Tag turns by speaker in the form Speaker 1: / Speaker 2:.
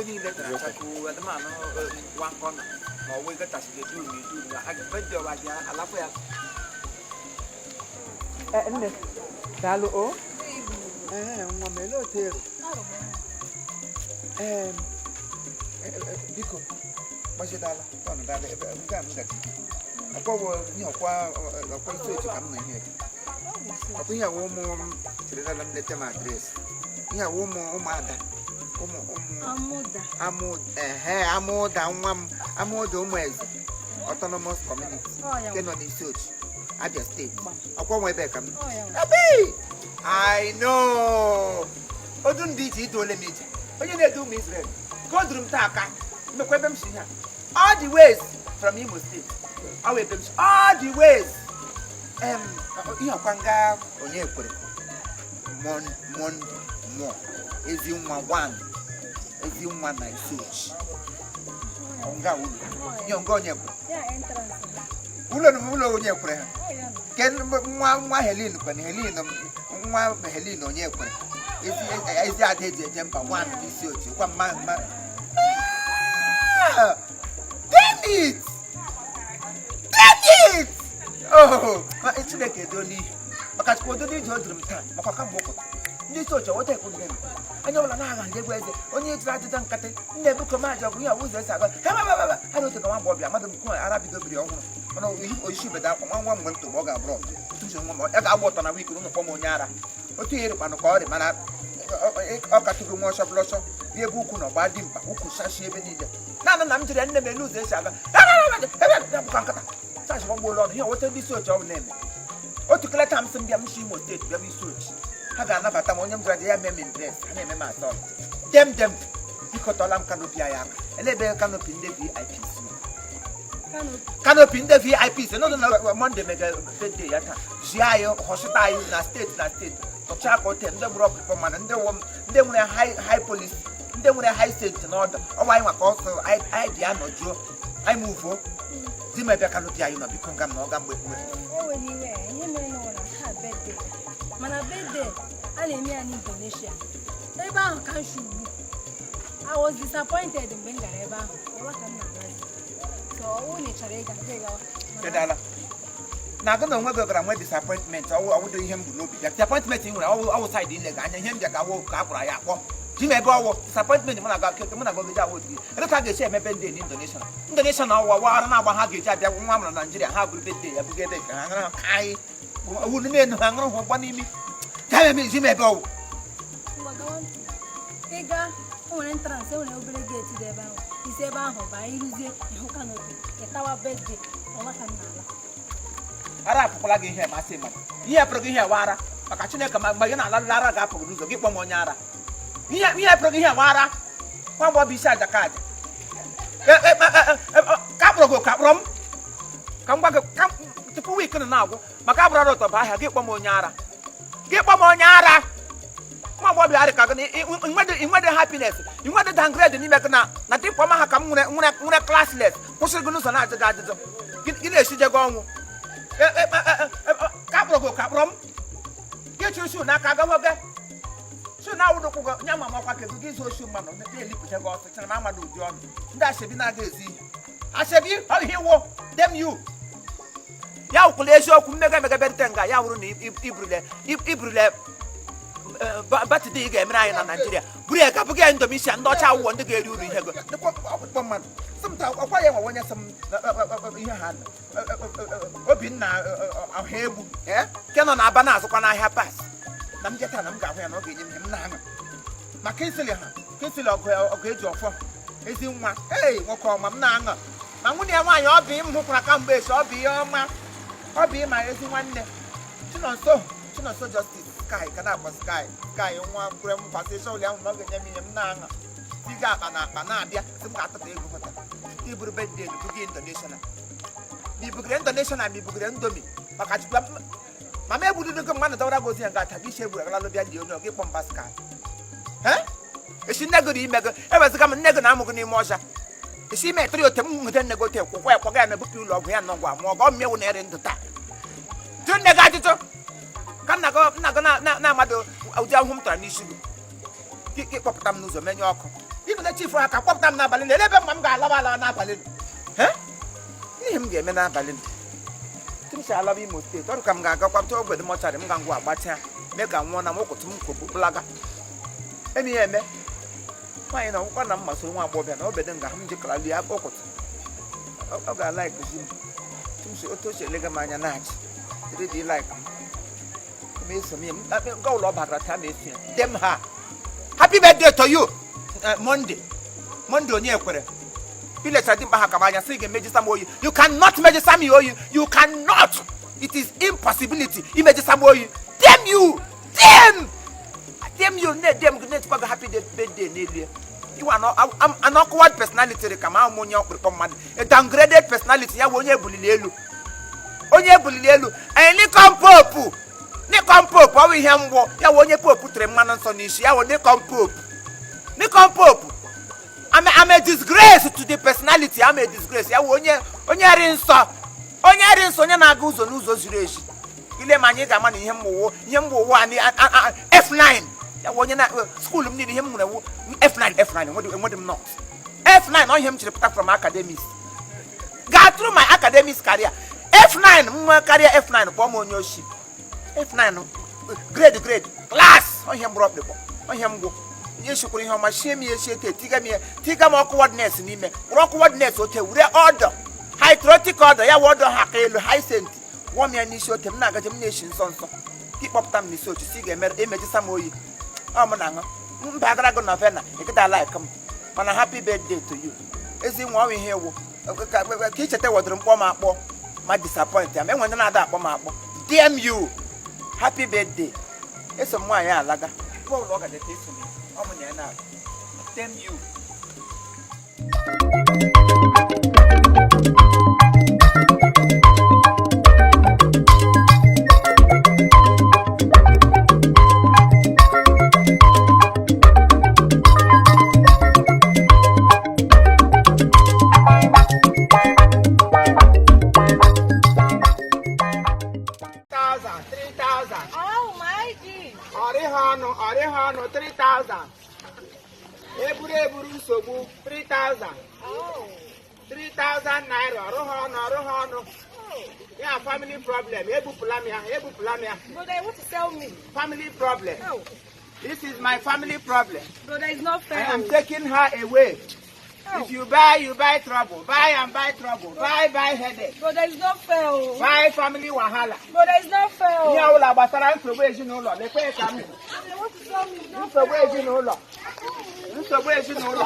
Speaker 1: Niile tara chakoo adịmanụ wankọna ma ọ wee gatachiri dum dum na birthday ọba bịa alakwa ya. Nne, daalụ o. Ee, nwa m, ele otu ero? Ee, biko, gbachidala tọn dala ebe nke a m gaji. Ọkwa bụ ihe ọkwa ọkwa isi otu ka m nọ ihe. Ọkwa ihe awụ ụmụ m chere dala m leta m address. Ihe awụ ụmụ ụmụada. Ụmụ ụmụ
Speaker 2: Amụda.
Speaker 1: Amụ ehe, Amụda nwa m, Amụda ụmụ eze Autonomous Community nke nọ n'isi ochi, Abia Steeti. Ọkwa nwa ebe ka m Ebe! I know. Odu ndị ije iduole m ije. Onye na-edu ụmụ Israel. Ka o duru m taa aka. Mmekwa ebe m si ihe a. All the ways from Imo State. Ọ wụ ebe m si. All the ways. Ihe ọkwa nga onye kwere. Monde mụọ. Ezi nwa one. Ezi nwa na Isuochi. Ọ nga ụlọ. Ihe nga onye kwere.
Speaker 2: Ya entrance.
Speaker 1: Ụlọ na ụlọ onye kwere ha.
Speaker 2: Ọ ya nọ.
Speaker 1: Ke nwa nwa Helen kwere, Helen nwa Helen onye kwere ezi ezi ada eji eje mba nwa n'isi otu gwa mma mma. Ah! Damn it! Damn it! Oh, ma Chineke edo n'ihi maka Chukwu odo n'ije o duru m taa makwa kamgbe ụkọtụ ndị isi oche weta ekwu gị anya ọbụla na-agha ndị egwu eze onye jụrụ ajụjụ nkatị nna ebuko maji ọgụ ya ụzọ esi aga ha ba ba ba ha na otu ka nwa agbọghọbịa mmadụ m ara bido biri ọhụrụ mana oyishi beda akwa nwa nwa mgbe ntogbe ọ ga-abụrụ ọtụ nwa m ya ga-agba ọtọ na week ụnụ kpọm onye ara otu ihe rịkwanụ ka ọ rị mana ọ katụgo nwa ọsọ bụlọsọ bịa ebe ukwu na ọgba dị mkpa ukwu sashi ebe niile naanị na m jiri nne m elu ụzọ esi aga ya bụkwa nkata sashi gbagbuola ọnụ ihe weta ndị isi oche ọ bụ na-eme otu keleta m sị m bịa m si Imo Steeti bịa bụ isi ochi ha ga-anabata m onye m zụra ya mee m impress ha na-eme m asọ dem dem. Biko, tọla m canopy anyị aka ele ebe canopy ndị VIP si. Canopy ndị VIP si n'ụlọ na Monde mega birthday ya taa zie anyị họsịta anyị na steeti na steeti tụchaa ka ote ndị gburu ọkpụkpọ mmadụ ndị wụ ndị nwere high high police ndị nwere high steeti n'ọdụ ọnwa anyị maka ọsọ anyị anyị bịa nọjuo anyị muvuo di m ebe canopy anyị nọ. Biko, nga m na ọga mgbe mgbe.
Speaker 2: Enweghị iwe, ihe mere n'ụwa na taa birthday, mana birthday a na-eme ya n'Indonesia ebe ahụ ka m shi ugbu. I was disappointed mgbe m gara ebe ahụ ụwa ka m na-alazi, so ọ bụrụ na ị chọrọ ịga, gị gawa.
Speaker 1: Kedala na agụ na onwe gị gara nwee disappointment ọwụ ọwụdo ihe m bụ n'obi bịa. Disappointment ị nwere ọwụ ọwụ side ile gị anya ihe m bịa ga awụ ka a kpọrọ ya akpọ ji m ebe ọwụ disappointment mụ na gị mụ na gị awụ otu ebe ka a ga-esi eme birthday na Indonesia. Indonesia na ọwụwa wara na-agba ha ga-eji abịa nwa mụrụ na Naijiria ha bụrụ birthday ya buga ebe nke ha ṅụrụ ha ka anyị owu n'elu ha ṅụrụ ha ụgbọ n'imi ka eme ji m ebe ọwụ.
Speaker 2: Ngwa, gawa. Ị gaa, o nwere entrance, e nwere obere gate dị ebe ahụ. Isi ebe ahụ baa, ịrụzie ịhụ canopy, ịtawa birthday ọnwa ka m na-ala.
Speaker 1: Ara apụkwala gị ihe masị mmadụ ihe pụrụ gị ihe wa ara maka Chineke ma mgbe gị na-ala ara ga-apụ gị n'ụzọ gị kpọọ m onye ara ihe ihe pụrụ gị ihe wa ara nwa agbọghọ bụ isi aja ka aja ka akpọrọ gị ka akpọrọ m ka m gwa gị ka tupu week nọ na-agwụ maka abụrụ ara ụtọ bụ ahịa gị kpọọ m onye ara gị kpọọ m onye ara nwa agbọghọbịa arị ka gị inwede happiness inwede downgrade n'ime gị na na dịkwa ma ha ka m nwere nwere nwere classless kwụsịrị gị n'ụzọ na-ajụ gị ajụjụ gị na-esije gị ọnwụ ka akpọrọ gị ka akpọrọ m gị chụrụ shoe n'aka gawa gị shoe na-awụdụkwụ gị nye ma ọkwa kedu gị zuo shoe mmadụ na-elipụta gị ọsọ chere m amadụ ụdị ọnụ ndị ashebi na-aga ezi ihe ashebi ọ ihe wụ dem you ya wụkwụla eziokwu mmega emega bịarute nga ya wụrụ na iburule iburule birthday ị ga-emere anyị na Naijiria buru ya ka bụga ya Indonesia ndị ọcha awụwọ ndị ga-eri uru ihe go ọkpụkpọ mmadụ sị m taa ọkwa ya nwa onye sị m ihe ha Obinna ọha egwu nke nọ na-aba na-azụkwa n'ahịa pas na m jeta na m ga-ahụ ya na ọ ga-enye m ihe m na-aṅụ ma Kingsley ha Kingsley ọgụ ọgụ eji ọfọ ezi nwa ei nwoke ọma m na-aṅụ ma nwunye ya nwaanyị ọ bụ m hụkwara kamgbe esi ọ bụ ihe ọma ọ bụ ịma ezi nwanne Chinonso Chinonso Justice Sky ka na-akpọ Sky Sky nwa kwere m kwasị ịchọ ahụ na ọ ga-enye m ihe m na-aṅụ tiga akpa na akpa na-abịa sị m ga-atụta ego hụta iburu birthday buga Indonesia ma ibugere Indonesia ma ibugere Indomie maka Chukwu mama egbududo gị mmadụ dọwara gị ozi ya nga ata gị isi egburu agala bịa dị onye ọ gị kpọ mba Sky esi nne gị na ime gị ewezụga m nne gị na-amụ gị n'ime ọcha esi ime etiri ote m nweta nne gị ote kwụkwa ya kwaga ya na ebupụ ụlọ ọgwụ ya nọ ngwa mụọ gọ mmịwụ na ere ndụ taa jụ nne gị ajụjụ ka nna gị nna gị na-amadụ ụdị ahụhụ m tara n'isi gị gị kpọpụta m n'ụzọ menye ọkụ ị Chibụle chifu ha ka kpọpụta m n'abalị na ebe mma m ga-alaba ala n'abalị. Ihe m ga-eme n'abalị m si alaba Imo steeti, ọrụ ka m ga-agakwa tụọ ogwede mọcharị m ga ngwa agbatịa mee ka nwụọ na m ụkụtụ m kobu kpụlaga. Eme ihe eme nwaanyị na ọgwụkwa na m masịrị nwa agbọghọbịa na obede nga m jikọrọ lie ụkụtụ ọ ga-alaikuzi m tumsi otu o si elega m anya na-achị dịrị dị laik m eso m ya nga ụlọ ọ batara taa m eso ya dem ha. Happy birthday to you. Monday Monday onye ekwere ilechara dimkpa ha ka m anya sị ị ga-emejisa m oyi. You cannot mejisa m oyi. You cannot. It is impossibility imejisa m oyi. Damn you. Damn. Damn you. Ne damn gị na-etikwa gị happy birthday n'elu ya. You are not an awkward personality ka ma ahụ onye ọkpụrụkpọ mmadụ. A downgraded personality ya bụ onye ebuliri elu. Onye ebuliri elu. Nikon Pope. Nikon Pope ọ bụ ihe mgbọ ya bụ onye Pope tere mmanụ nsọ n'isi ya bụ Nikon Pope. Nikon Pope. I'm a disgrace to the personality. I'm a disgrace. Ya bụ onye onye nsọ. Onye ri nsọ onye na-aga ụzọ n'ụzọ ziri ezi. Ile ma anyị ga-ama na ihe mgbe ụwa F9. Ya bụ onye na skuul m niile ihe m nwere wụ F9 F9 enwedị m not. F9 ọ ihe m chịrị pụta from academics. Gaa through my academics career. F9 m nwee karịa F9 kpọọ m onye oshi. F9 grade grade class ọ ihe m gbụrụ ọkpịkpọ ọ ihe m gwụ. Nye shikwuru ihe ọma shie m ya eshie te tiga m ya tiga m ọkụ wọdnes n'ime were ọkụ wọdnes ote were ọdọ hydrotic ọdọ ya wụ ọdọ ha ka elu high sent wụọ m ya n'isi ote m na-agaje m na-eshi nsọ nsọ ka ịkpọpụta m n'isi otu si ga-emejisa m oyi ọ m na-aṅụ mba agara gị novena ịkịta like m mana happy birthday to you ezi nwa ọnwa ihe ewu ka icheta wedoro mkpọ m akpọ ma disappoint ya ma enwe ndị na-ada akpọ m akpọ. Damn you. Happy birthday. Eso m nwaanyị alaga. Damn you.
Speaker 2: Oh my G.
Speaker 1: Ọrịha ọnụ 3000. Eburu eburu nsogbu 3000.
Speaker 2: Oh.
Speaker 1: 3000 naira ọrụha ọnụ ọrụha ọnụ. Ya family problem ebupụla m ya ebupụla m ya.
Speaker 2: Brother, you want to sell me?
Speaker 1: Family problem.
Speaker 2: Oh.
Speaker 1: This is my family problem.
Speaker 2: Brother, it's not fair.
Speaker 1: I am taking her away.
Speaker 2: Oh.
Speaker 1: If you buy, you buy trouble. Buy and buy trouble. Buy, buy headache.
Speaker 2: Brother, it's not fair. Oh.
Speaker 1: Buy family wahala.
Speaker 2: Brother, it's not fair.
Speaker 1: Ihe ọbụla gbasara nsogbu ezinụlọ lekwe ka m
Speaker 2: You want to sell me? It's not
Speaker 1: nsogbu
Speaker 2: fair.
Speaker 1: ezinụlọ nsogbu ezinụlọ.